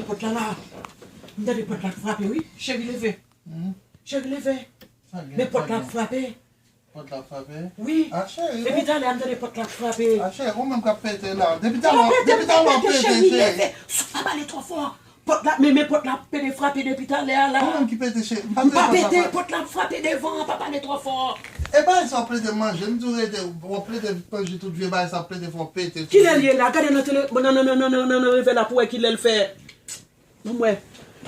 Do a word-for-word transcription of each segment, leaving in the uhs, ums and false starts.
Pòt la la. M tande pòt la ap frape, wi. Cheri, leve. Cheri, leve. Men pòt la ap frape. Pòt la ap frape? Wi. Ah, cheri, depi talè a, m tande pòt la ap frape. Ah, cheri, ou menm k ap pete la. Depi talè, depi talè w ap pete, cheri. Leve. Sou pa pale twò fò. Pòt la, men, men pòt la ap pete frape depi talè a la. Ou menm ki pete, cheri. M pa pete, pòt la ap frape devan, pa pale twò fò. E bagay sa w ap plede manje, m di w rete, w ap plede manje tout vye bagay sa w ap plede fè w pete. Kilè l ye la? Gade nan tele, nan, nan revè la pou wè kilè l fè. Ban m wè.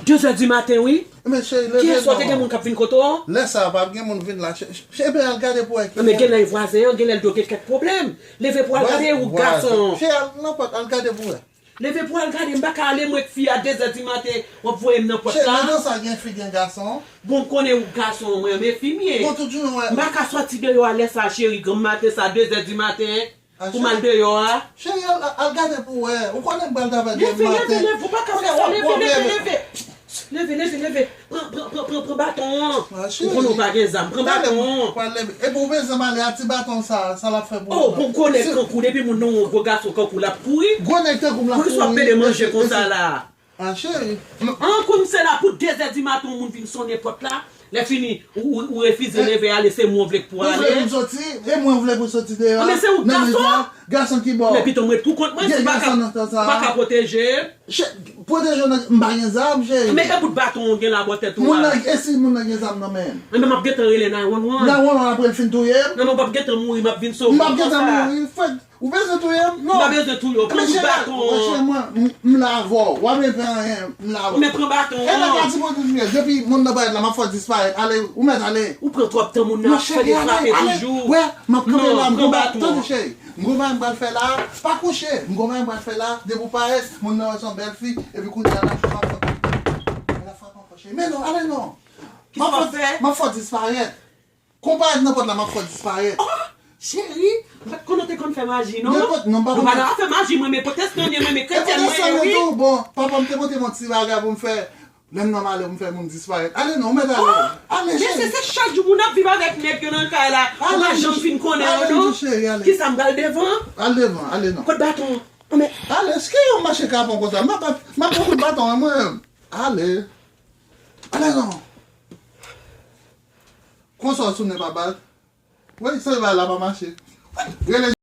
Dezè di maten, wi. Men cheri, leve non. Kiyès wè te gen moun k ap vin kote w? Lè sa a, pa gen moun vin la. Cheri, cheri, ebyen al gade pou wè kilè. Men genlè e vwazen an, genlè l dwe gen kèk pwoblèm. Leve pou al gade ou gason. Cheri, al nan pòt, al gade pou wè. Leve pou al gade, m pa ka ale mwen k fi a dezè di maten, w ap voye m nan pòt la. Cheri, nan sa gen fi, gen gason. Bon, m konnen ou gason, mwen, men fi m ye. Bon, tout jounen, wè. M pa ka sòti deyò a lè sa, cheri, granm maten sa, dezè di maten. Pou m al deyò a. Cheri, al, al gade pou wè. Ou konnen m pral travay demen maten. Leve, leve, leve, ou pa ka fè sa. Leve, leve, leve. Leve, leve, leve. Pran, pran, pran, pran, pran baton an. Ou konnen ou pa gen zam. Pran baton an. Epi ou bezwen m ale a ti baton sa, sa l ap fè pou ou. Oh, bon, gwo nèg kankou, depi moun nan yon gwo gason kankou l ap kouri. Gwo nèg tankou m l ap kouri. Poukisa w ap pede manje konsa la? Ah, cheri. An, kòm se la pou dezè di maten, yon moun vin sonnen pòt la. Lè fini, ou, ou, ou refize leve ale, se mwen w vle k pou ale. Ou vle pou m soti? E mwen w vle pou soti deyò? Men se ou gason. Gason ki bò? Men pito m ret pou kont mwen, si pa ka, pa ka pwoteje. Pwoteje w nan, m pa gen zam, cheri. Men e bout baton w gen la bò tèt ou a? Moun nan, e si moun nan gen zam nan men l? Enben, m ap gentan rele nine one one. Nine one one apre l fin touye m? Non, non, m ap gentan mouri, m ap vin sove w konsa. M ap gentan mouri, frè. Ou bezwen touye m? Non. M pa bezwen touye w. Pran baton an. Mwen, m la avè w. W ap regle anyen, m la avè w. Men pran baton an. E lè pa ti moun touye, depi moun nan parèt la, m ap fè w disparèt. Ale, ou mèt ale. Ou pran twòp tan, moun nan ap fè de frape toujou. Wè, m ap kanpe la, m gon bagay, tande cheri. M gon bagay m pral fè la, pa kouche. M gon bagay m pral fè la, depi w parèt, moun nan wè se yon bèl fi, epi kounye a l ap frape ankò, cheri. Men non, ale non. M ap fè w disparèt. Konpare nan pòt la, m ap fè w disparèt. Oh, cheri, m pa t konnen w te konn fè maji, non? Men pòt, non, m pa konn fè. Nou pa nan afè maji, mwen, men pwotestan m ye, mwen, men kretyen mwen ye, wi. Bon, papa m te montre m yon ti bagay pou m fè. Lè m nan malè, pou m fè moun disparèt. Ale non, ou mèt ale. Ale, cheri. Men se, se chak jou moun ap viv avèk nèg yo nan kay la. Ou pa janm fin konnen yo, non? Kisa m pral devan? Al devan, ale non. Kot baton an? Ale, eske yo mache kapon konsa? M ap, m ap pran kout baton an, mwen. Ale. Ale non. Konsa w tounen pa bat. Wi, se bagay la pa mache. Rele